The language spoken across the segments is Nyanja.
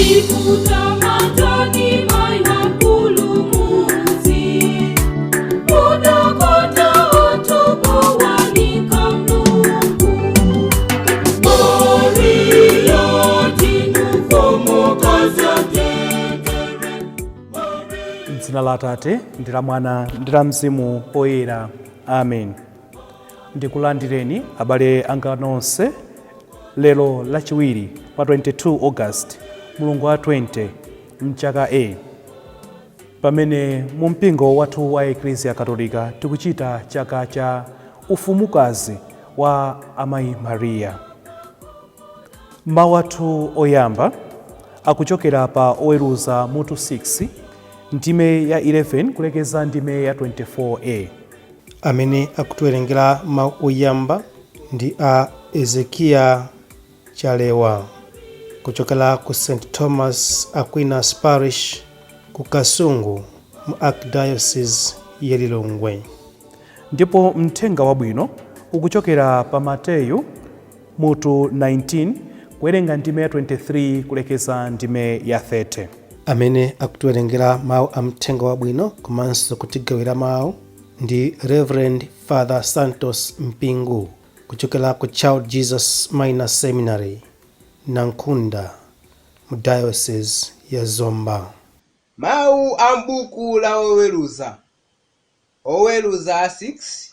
Tikutamandani mai wa Mpulumutsi, mudakonda anthu powanika Mulungu. Maria ndinu mfumukazi ya mtendere. M'dzina la Atate ndi la Mwana ndi la Mzimu Woyera, amen. Ndikulandireni abale anga nonse lero Lachiwiri pa 22 August, mulungu wa 20 mchaka A, pamene mu mpingo wathu wa Eklesia Katolika tikuchita chaka cha ufumukazi wa Amayi Mariya. Mawu athu oyamba akuchokera pa Oweruza mutu 6, ndime ya 11 kulekeza ndime ya 24a. Amene akutiwerengera mawu oyamba ndi a Ezekiya Chalewa kuchokera ku St Thomas Aquinas Parish ku Kasungu mu Archdiocese ya Lilongwe. Ndipo mthenga wabwino ukuchokera pa Mateyu mutu 19, kuwerenga ndime ya 23 kulekeza ndime ya 30. Amene akutiwerengera mawu a mthenga wabwino komanso kutigawira mawu ndi Reverend Father Santos Mpingu kuchokera ku Child Jesus Minor Seminary, Nankhunda, mu Diocese ya Zomba. Mawu a m'buku la Oweruza, Oweruza 6,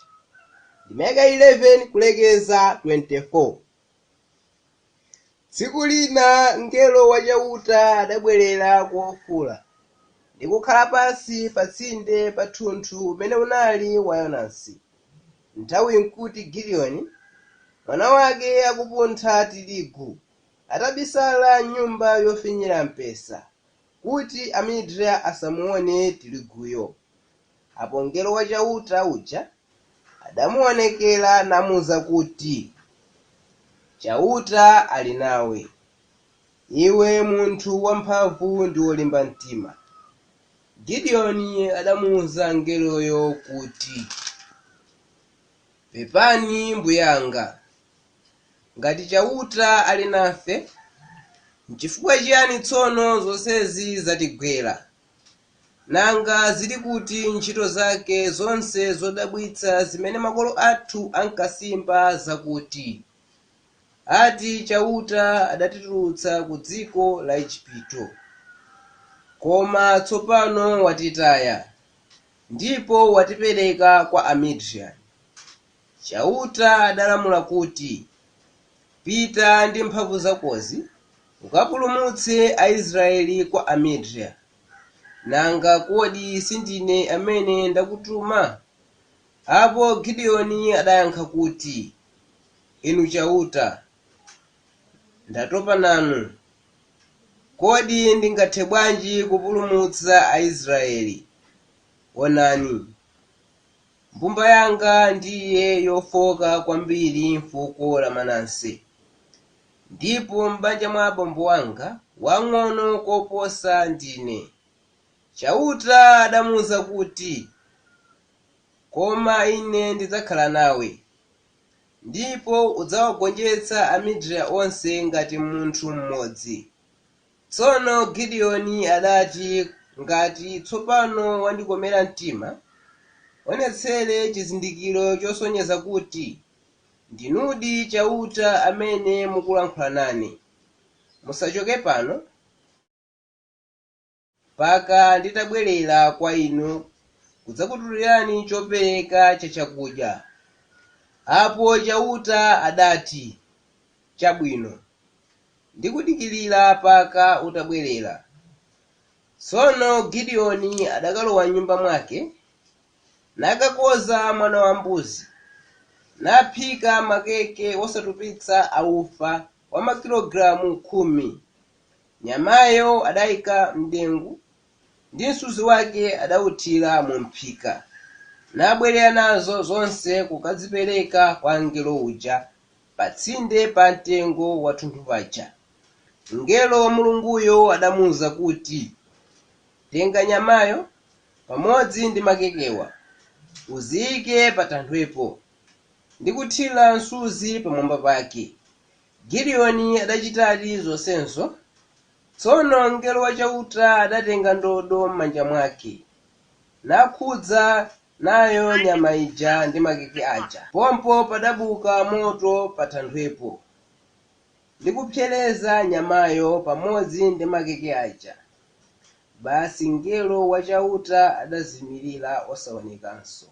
ndime 11 kulekeza 24. Tsiku lina mngelo wa Chauta adabwerera ku Ofura ndi kukhala pansi patsinde pa thunthu umene unali wa Yonasi. Nthawi nkuti Gideoni, mwana wake, akupuntha tirigu, atabisala m'nyumba yofinyira mpesa, kuti Amidiyani asamuone tiriguyo. Apo mngelo wa Chauta uja adamuonekera namuwuza kuti, Chauta ali nawe, iwe munthu wamphamvu ndi wolimba mtima. Gideoni adamuwuza mngeloyo kuti, Pepani mbuyanga, ngati Chauta ali nafe, n'chifukwa chiyani tsono zonsezi zatigwera? Nanga zili kuti ntchito zake zonse zodabwitsa zimene makolo athu ankasimba zakuti, ati Chauta adatitulutsa ku dziko la Ejipito? Koma tsopano watitaya, ndipo watipereka kwa Amidiyani. Chauta adalamula kuti, Pita ndi mphamvu zakozi, ukapulumutse Aisraeli kwa Amidiyani. Nanga kodi sindine amene ndakutuma? Apo Gideoni adayankha kuti, Inu Chauta, ndatopa nanu. Kodi ndingathe bwanji kupulumutsa Aisraeli? Onani, mbumba yanga ndiye yofoka kwambiri m'fuko la Manase, ndipo m'banja mwa abambo anga wang'ono koposa ndine. Chauta adamuwuza kuti, Koma ine ndidzakhala nawe, ndipo udzawagonjetsa Amidiyani onse ngati munthu mmodzi. Tsono Gideoni adati, Ngati tsopano wandikomera mtima, onetsere chizindikiro chosonyeza kuti ndinudi Chauta amene mukulankhula nane. Musachoke pano mpaka nditabwerera kwa inu kudzakutulirani chopereka cha chakudya. Apo Chauta adati, Chabwino, ndikudikirira mpaka utabwerera. Tsono Gideoni adakalowa m'nyumba mwake, nakakonza mwana wambuzi, naphika makeke osatupitsa a ufa wa makilogalamu 10. Nyamayo adayika m'dengu, ndi msuzi wake adawuthira mu mphika, nabwerera nazo zonse kukazipereka kwa mngelo uja patsinde pa mtengo wa thunthu paja. Mngelo wa Mulunguyo adamuwuza kuti, Tenga nyamayo pamodzi ndi makekewa, uziyike pa thanthwepo, ndi kuthira msuzi pamwamba pake. Gideoni adachitadi zonsezo. Tsono mngelo wa Chauta adatenga ndodo m'manja mwake, nakhudza nayo nyama ija ndi makeke aja. Pompo padabuka moto pa thanthwepo, ndi kupsereza nyamayo pamodzi ndi makeke aja. Basi mngelo wa Chauta adazimirira osaonekanso.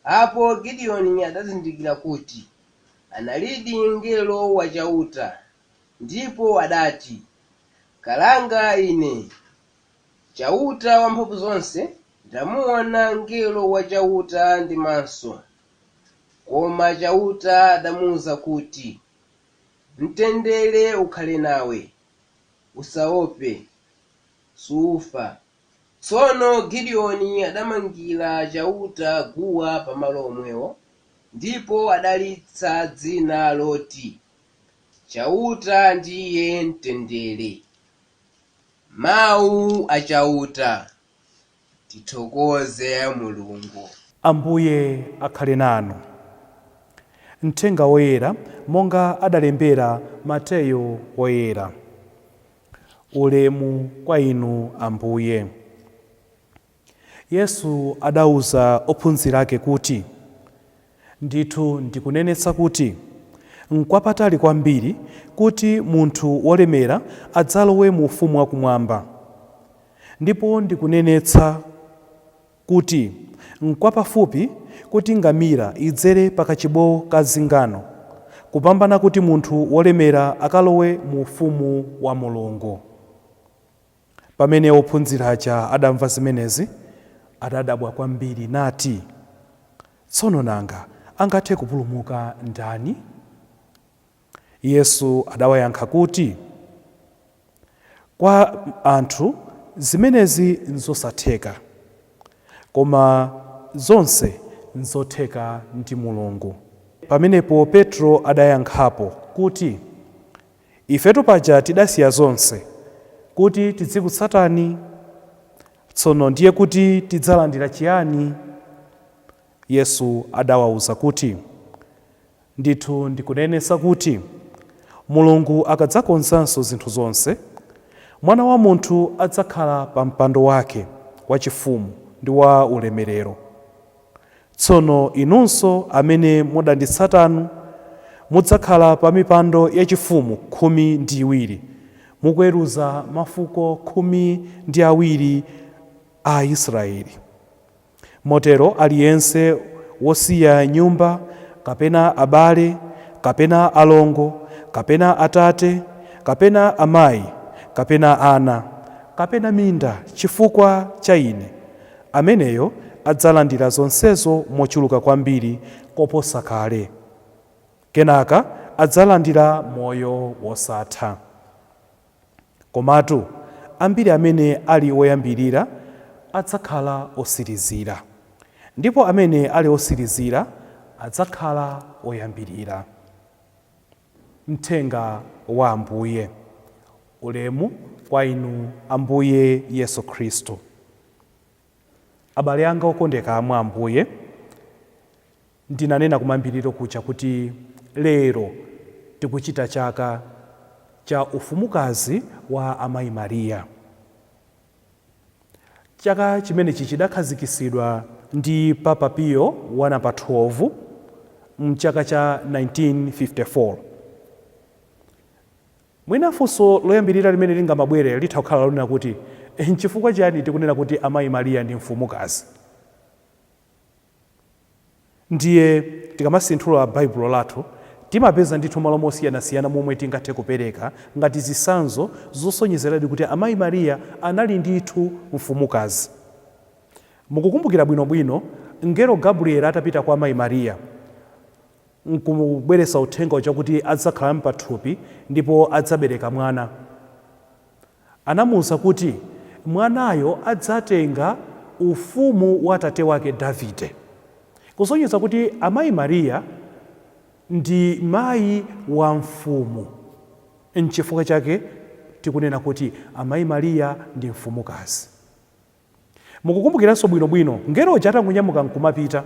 Apo Gideoni adazindikira kuti analidi mngelo wa Chauta, ndipo adati, "Kalanga ine, Chauta Wamphamvuzonse, ndamuona mngelo wa Chauta ndi maso." Koma Chauta adamuwuza kuti, "Mtendere ukhale nawe, usaope, sufa." Tsono Gideoni adamangira Chauta guwa pamalo omwewo, ndipo adalitsa dzina loti, "Chauta ndiye mtendere." Mawu a Chauta. Tithokoze Mulungu. Ambuye akhale nanu. Mthenga Woyera monga adalembera Mateyo Woyera. Ulemu kwa inu, Ambuye. Yesu adauza ophunzira ake kuti, "Ndithu ndikunenetsa kuti nkwapatali kwambiri kuti munthu wolemera adzalowe mu ufumu wakumwamba. Ndipo ndikunenetsa kuti nkwapafupi kuti ngamira idzere pakachibowo ka zingano, kupambana kuti munthu wolemera akalowe mu ufumu wa Mulungu." Pamene ophunzira aja adamva zimenezi, adadabwa kwambiri nati, "Tsono nanga angathe kupulumuka ndani?" Yesu adawayankha kuti, "Kwa anthu zimenezi nzosatheka, koma zonse nzotheka ndi Mulungu." Pamenepo Petro adayankhapo kuti, "Ifetu paja tidasiya zonse kuti tizikutsatani. Tsono ndiye kuti tidzalandira chiyani?" Yesu adawawuza kuti, "Ndithu ndikunenetsa kuti Mulungu akadzakonzanso zinthu zonse, Mwana wa Munthu adzakhala pa mpando wake wachifumu ndi wa ulemerero. Tsono inunso amene mudanditsatanu mudzakhala pa mipando yachifumu 12, mukuweruza mafuko 12 a Israeli. Motero aliyense wosiya nyumba, kapena abale, kapena alongo, kapena atate, kapena amayi, kapena ana, kapena minda chifukwa cha ine, ameneyo adzalandira zonsezo mochuluka kwambiri koposa kale. Kenaka adzalandira moyo wosatha. Komatu ambiri amene ali woyambirira adzakhala osirizira, ndipo amene ali osirizira adzakhala oyambirira." Mthenga wa Ambuye. Ulemu kwa inu, Ambuye Yesu Khristu. Abale anga okondeka mwa Ambuye, ndinanena kumayambiriro kuja kuti lero tikuchita chaka cha ufumukazi wa Amayi Mariya. Chaka chimenechi chidakhazikitsidwa ndi Papa Pio wa namba 12 mchaka cha 1954. Mwina funso loyambirira limene lingamabwere litha kukhala lonena kuti, nchifukwa chiyani tikunena kuti Amayi Mariya ndi mfumukazi? Ndiye tikamasinthula Baibulo lathu, timapeza ndithu malo mosiyanasiyana momwe tingathe kupereka ngati zitsanzo zosonyezeradi kuti Amayi Mariya anali ndithu mfumukazi. Mukukumbukira bwinobwino mngelo Gabriel atapita kwa Amayi Mariya nkubweretsa uthenga chakuti adzakhala mpathupi ndipo adzabereka mwana, anamuwuza kuti mwanayo adzatenga ufumu wa tate wake Davide, kusonyeza kuti Amayi Mariya ndi mayi wa mfumu. Nchifukwa chake tikunena kuti Amayi Mariya ndi mfumukazi. Mukukumbukiranso bwinobwino mngelo uja atangonyamuka nkumapita,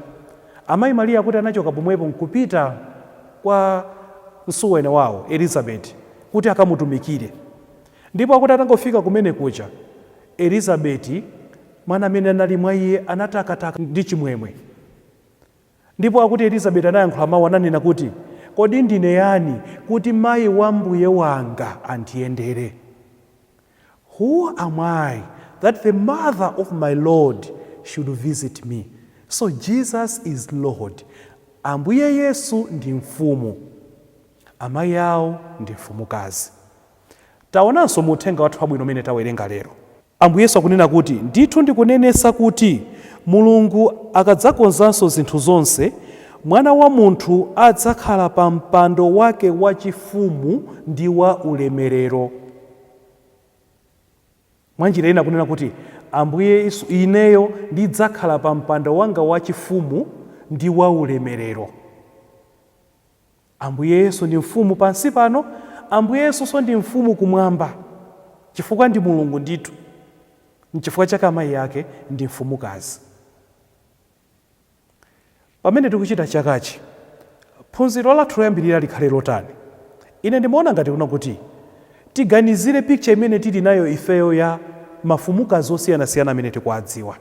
Amayi Mariya kuti anachoka pomwepo nkupita kwa msuwene wawo Elizabeti kuti akamutumikire. Ndipo akuti atangofika kumene kuja, Elizabeti, mwana amene anali mwa iye, anatakataka ndi chimwemwe. Ndipo akuti Elizabeti anayankhula mawu, ananena kuti, "Kodi ndine yani kuti mayi wa mbuye wanga andiyendere? Who am I that the mother of my Lord should visit me?" So Jesus is Lord. Ambuye Yesu ndi mfumu, amayi awo ndi mfumukazi. Taonanso mu uthenga wathu wabwino umene tawerenga lero, Ambuye Yesu akunena kuti, "Ndithu ndikunenetsa kuti Mulungu akadzakonzanso zinthu zonse, Mwana wa Munthu adzakhala pa mpando wake wachifumu ndi wa ulemerero." Mwanjira ina kunena kuti Ambuye Yesu, ineyo ndidzakhala pa mpando wanga wachifumu ndi wa ulemerero. Ambuye Yesu ndi mfumu pansi pano, Ambuye Yesunso ndi mfumu kumwamba, chifukwa ndi Mulungu ndithu. Nchifukwa chake amayi ake ndi mfumukazi. Pamene tikuchita chakachi, phunziro lathu loyambirira likhale lotani? Ine ndimaona ngati kuna kuti tiganizire picture imene tili nayo ifeyo ya mafumukazi osiyanasiyana amene tikuwadziwa,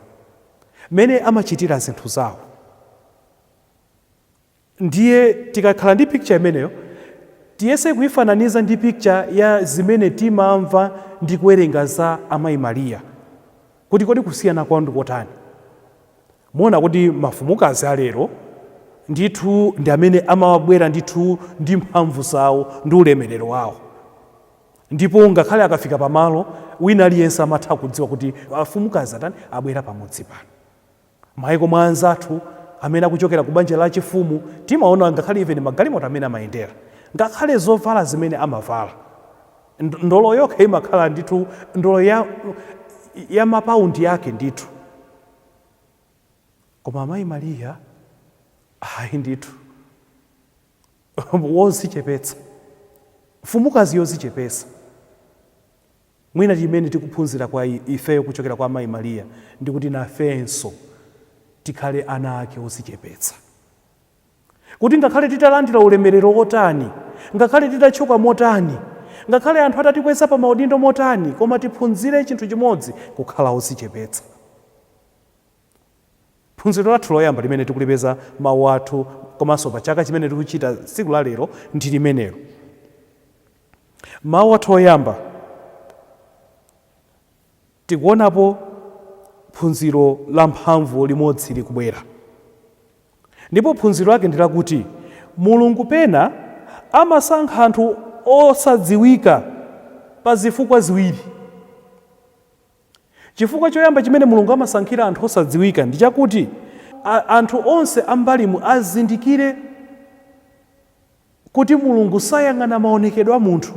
mmene amachitira zinthu zawo. Ndiye tikakhala ndi picture imeneyo, tiyese kuifananiza ndi picture ya zimene timamva ndi kuwerenga za amayi Mariya, kuti kodi kusiyana kwawo ndi kotani? Muona kuti mafumukazi alero ndithu ndi amene amabwera ndithu ndi mphamvu zawo ndi ulemerero wawo, ndipo ngakhale akafika pamalo, wina aliyense amatha kudziwa kuti afumukazi atani, abwera pamudzi pano. Maiko mwa anzathu amene akuchokera ku banja la chifumu, timaona ngakhale even magalimoto amene amayendera, ngakhale zovala zimene amavala. Ndolo yokha imakhala ndithu ndolo ya mapaundi yake ndithu. Koma amayi Mariya ayi ndithu, wozichepetsa, mfumukazi yozichepetsa. Mwina chimene tikuphunzira kwa ifeyo kuchokera kwa amayi Mariya ndikuti nafenso tikhale ana ake ozichepetsa, kuti ngakhale titalandira ulemerero wotani, ngakhale titatchuka motani, ngakhale anthu atatikweza pa maudindo motani, koma tiphunzire chinthu chimodzi: kukhala ozichepetsa. Phunziro lathu loyamba limene tikulipeza mawu athu komanso pa chaka chimene tikuchita tsiku la lero ndi limenelo. Mawu athu oyamba, tikuonapo phunziro la mphamvu limodzi likubwera, ndipo phunziro lake ndi lakuti Mulungu pena amasankha anthu osadziwika pa zifukwa ziwiri. Chifukwa choyamba chimene Mulungu amasankhira anthu osadziwika ndi chakuti anthu onse ambalimu azindikire kuti Mulungu sayang'ana maonekedwe a munthu,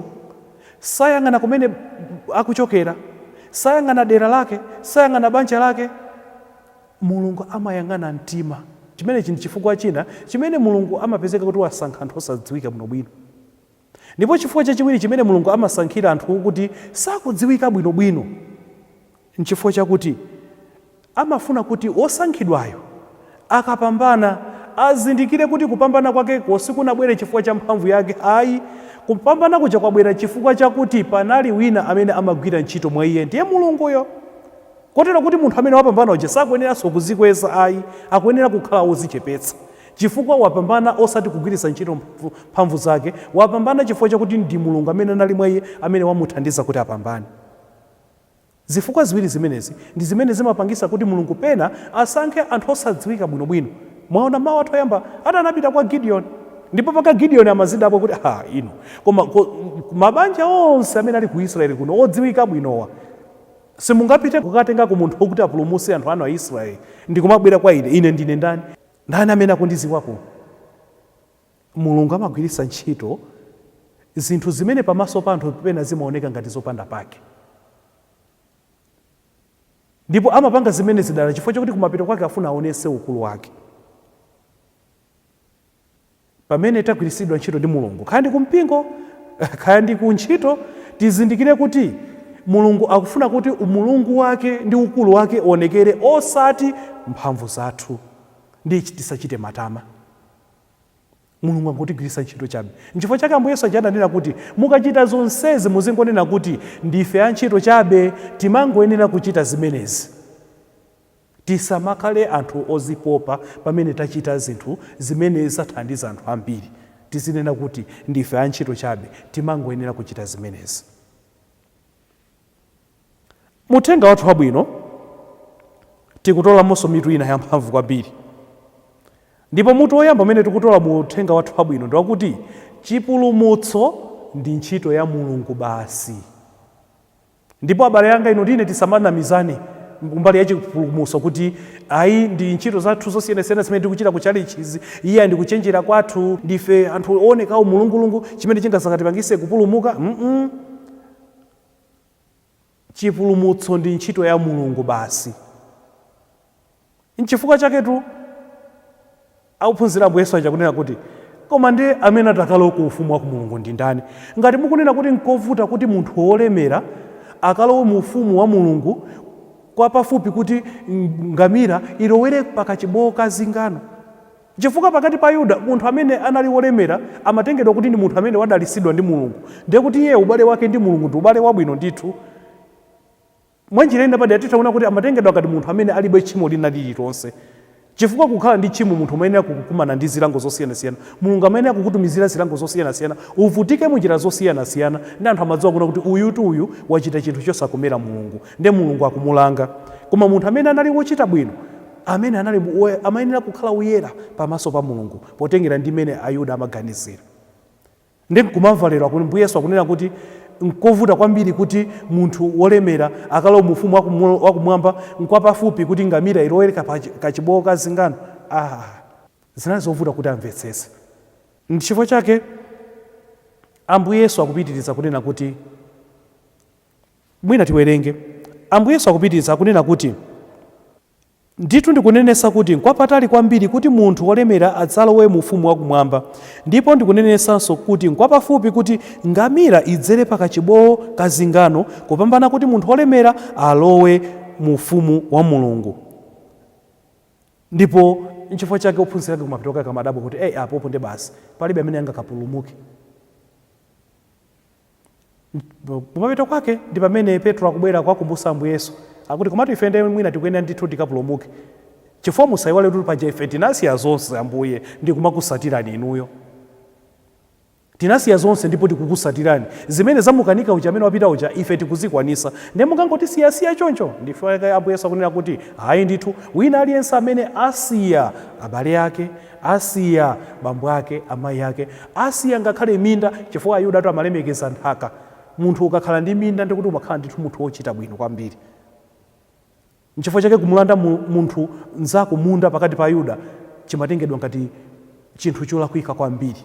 sayang'ana kumene akuchokera, sayang'ana dera lake, sayang'ana banja lake. Mulungu amayang'ana mtima. Chimenechi ndi chifukwa china chimene Mulungu amapezeka kuti wasankha anthu osadziwika bwinobwino. Ndipo chifukwa chachiwiri chimene Mulungu amasankhira anthu kuti sakudziwika bwinobwino nchifukwa chakuti amafuna kuti wosankhidwayo akapambana azindikire kuti kupambana kwakeko sikunabwere chifukwa cha mphamvu yake ayi, kupambana kuja kwabwera chifukwa chakuti panali wina amene amagwira ntchito mwa iye, ndiye Mulunguyo. Kotero kuti munthu amene wapambana uja sakuyeneranso kuzikweza ayi, akuyenera kukhala wozichepetsa, chifukwa wapambana osati kugwiritsa ntchito mphamvu zake, wapambana chifukwa chakuti ndi Mulungu amene anali mwa iye amene wamuthandiza kuti apambane. Zifukwa ziwiri zimenezi ndi zimene zimapangisa kuti Mulungu pena asankhe anthu osadziwika bwinobwino. Mwaona mawu athu oyamba ati anapita kwa Gideon, ndipo paka Gideon amazidabwa kuti, "Ha inu, koma mabanja onse amene ali ku Israeli kuno odziwika bwinowa, simungapite kukatenga ku munthu wokuti apulumutse anthu anu a Israeli ndikumabwera kwa ine? Ine ndine ndani? Ndani amene akundidziwa kuno?" Mulungu amagwiritsa ntchito zinthu zimene pamaso pa anthu pena zimaoneka ngati zopanda pake, ndipo amapanga zimene zidala chifukwa chakuti kumapeto kwake afuna aonese ukulu wake. Pamene tagwiritsidwa ntchito ndi Mulungu, kaya ndi kumpingo, kaya ndi ku ntchito, tizindikire kuti Mulungu akufuna kuti umulungu wake ndi ukulu wake uonekere, osati mphamvu zathu, ndi tisachite matama. Mulungu angotigwiritsa ntchito chabe. Nchifukwa chake Ambuye Yesu aja adanena kuti mukachita zonsezi muzingonena kuti ndife antchito chabe, timangoyenera kuchita zimenezi. Tisamakhale anthu ozipopa pamene tachita zinthu zimene zathandiza anthu ambiri. Tizinena kuti ndife antchito chabe, timangoyenera kuchita zimenezi. Muthenga wathu wabwino tikutolamonso mitu ina yamphamvu kwambiri. Ndipo mutu woyamba umene tikutola mu uthenga wathu wabwino ndi wakuti chipulumutso ndi ntchito ya Mulungu basi. Ndipo abale anga, inu ndine tisamanamizane kumbali ya chipulumutso kuti ayi, ndi ntchito zathu zosiyanasiyana zimene tikuchita ku chalichizi, iye ndi kuchenjera kwathu, ndife anthu oonekawo mulungulungu, chimene chingazakatipangise kupulumuka. Chipulumutso ndi ntchito ya Mulungu basi. Nchifukwa chaketu akuphunzira Ambuye Yesu aja kunena kuti, koma ndiye amene atakalowe ku ufumu wa Mulungu ndi ndani? Ngati mukunena kuti nkovuta kuti munthu wolemera akalowe mu ufumu wa Mulungu, kwa pafupi kuti ngamira ilowere pakachibowo ka zingano. Chifukwa pakati pa Yuda, munthu amene anali wolemera amatengedwa kuti ndi munthu amene wadalitsidwa ndi Mulungu. Ndiye kuti iye ubale wake ndi Mulungu ndi ubale wabwino ndithu. Mwanjira ina padera titha kuona kuti amatengedwa ngati munthu amene alibe tchimo lina lililonse. Chifukwa kukhala ndi tchimo, munthu umayenera kukumana ndi zilango zosiyanasiyana. Mulungu amayenera kukutumizira zilango zosiyanasiyana, uvutike munjira zosiyanasiyana, ndi anthu amadziwa kuona kuti uyutu uyu wachita chinthu chosakomera Mulungu, ndiye Mulungu akumulanga. Koma munthu amene anali wochita bwino, amene anali amayenera kukhala woyera pamaso pa Mulungu potengera ndi mmene Ayuda amaganizira. Ndi nkumamva lero Ambuye Yesu akunena kuti nkovuta kwambiri kuti munthu wolemera akalowe mu ufumu wakumwamba, nkwapafupi kuti ngamira ilowere kachibowo ka zingano. Zinali zovuta kuti amvetsetse. Nchifukwa chake Ambuye Yesu akupitiriza kunena kuti, mwina tiwerenge, Ambuye Yesu akupitiriza akunena kuti, ndithu ndikunenetsa kuti nkwapatali kwambiri kuti munthu wolemera adzalowe mu ufumu wakumwamba. Ndipo ndikunenetsanso kuti nkwapafupi kuti ngamira idzere pakachibowo ka zingano kupambana kuti munthu wolemera alowe mu ufumu wa Mulungu. Ndipo nchifukwa chake ophunzira ake kumapeto kake amadabwa kuti, "Ei, apopo ndi basi, palibe amene angakapulumuke." Kumapeto kwake ndi pamene Petro akubwera kuwakumbutsa Ambuye Yesu akuti, komatu ife ndiye mwina tikuyenera ndithu tikapulumuke, chifukwa musayiwale kuti paja ife tinasiya zonse, Ambuye, ndi kumakusatirani inuyo. Tinasiya zonse ndipo tikukusatirani. Zimene zamukanika uja amene wapita uja, ife tikuzikwanisa, ndiye mukangotisiyasiya choncho. Ndife Ambuye Yesu akunena kuti ayi ndithu, wina aliyense amene asiya abale ake, asiya bambo ake, amayi ake, asiya ngakhale minda, chifukwa Ayuda atu amalemekeza nthaka. Munthu ukakhala ndi minda ndikuti umakhala ndithu munthu wochita bwino kwambiri. Nchifukwa chake kumulanda munthu mnzako munda pakati pa Ayuda chimatengedwa ngati chinthu cholakwika kwambiri.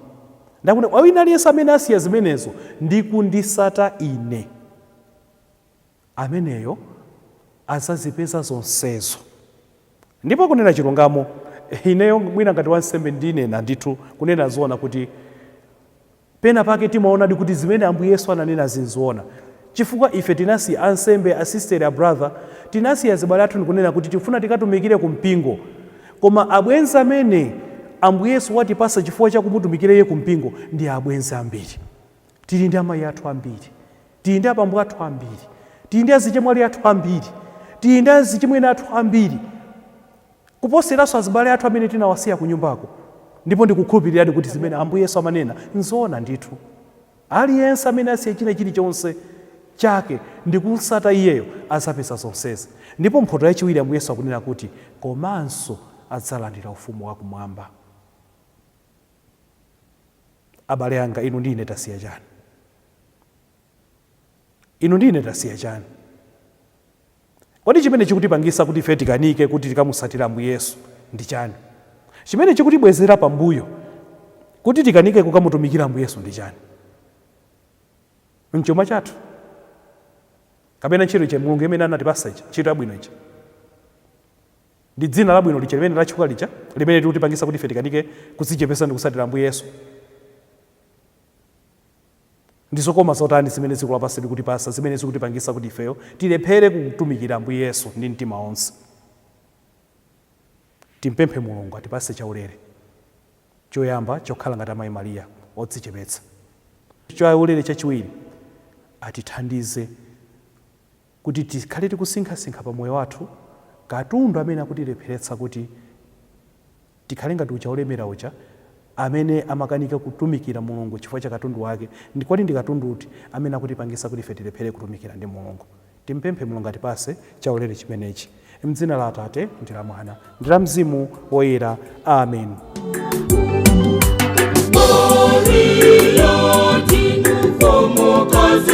Ndakuti wina aliyense amene asiya zimenezo ndi kundisata ine, ameneyo adzazipeza zonsezo. Ndipo kunena chilungamo, ineyo mwina ngati wansembe ndinena ndithu, kunena zoona, kuti pena pake timaonadi kuti zimene Ambuye Yesu ananena zinzoona, chifukwa ife tinasiya ansembe, asisteri, a brother, tinasiya azibale athu ndikunena kuti tifuna tikatumikire ku mpingo. Koma abwenzi amene Ambuye Yesu watipasa chifukwa cha kumutumikira iye ku mpingo ndi abwenzi ambiri. Tili ndi amayi athu ambiri, tili ndi abambo athu ambiri, tili ndi azichemwali athu ambiri, tili ndi azichimwene athu ambiri, kuposeranso azibale athu amene tinawasiya ku nyumbako. Ndipo ndikukhulupiriradi kuti zimene Ambuye Yesu amanena nzoona ndithu. Aliyense amene asiya china chilichonse chake ndi kumsata iyeyo adzapeza zonsezi. Ndipo mphoto yachiwiri, Ambuye Yesu akunena kuti komanso adzalandira ufumu wakumwamba. Abale anga, inu ndi ine tasiya chani? Inu ndi ine tasiya chani? Kodi chimene chikutipangisa kuti ife tikanike kuti tikamusatira Ambuye Yesu ndi chani? Chimene chikutibwezera pambuyo kuti tikanike kukamutumikira Ambuye Yesu ndi chani? Mchuma chathu, kapena ntchito ija Mulungu imene anatipasa ija, ntchito yabwino ija, ndi dzina labwino lija limene latchuka lija, limene likutipangisa kuti ife tikanike kudzichepesa ndi kusatira Ambuye Yesu? Ndi zokoma zotani zimene dziko lapansi likutipasa zimene zikutipangisa kuti ifeyo tilephere kutumikira Ambuye Yesu ndi mtima wonse? Timpemphe Mulungu atipase chaulere. Choyamba, chokhala ngati Amayi Mariya odzichepetsa. Chaulere chachiwiri, atithandize kuti tikhale tikusinkhasinkha pa moyo wathu katundu amene akutilepheretsa kuti tikhale ngati uja olemera uja amene amakanika kutumikira Mulungu chifukwa cha katundu wake. Ndikoti ndi katundu uti amene akutipangisa kuti ife tilephere kutumikira ndi Mulungu? Timpemphe Mulungu atipase chaulere chimenechi. Mdzina la Atate, ndi la Mwana, ndi la Mzimu Woyera, amen. Maria, ndinu mfumukazi.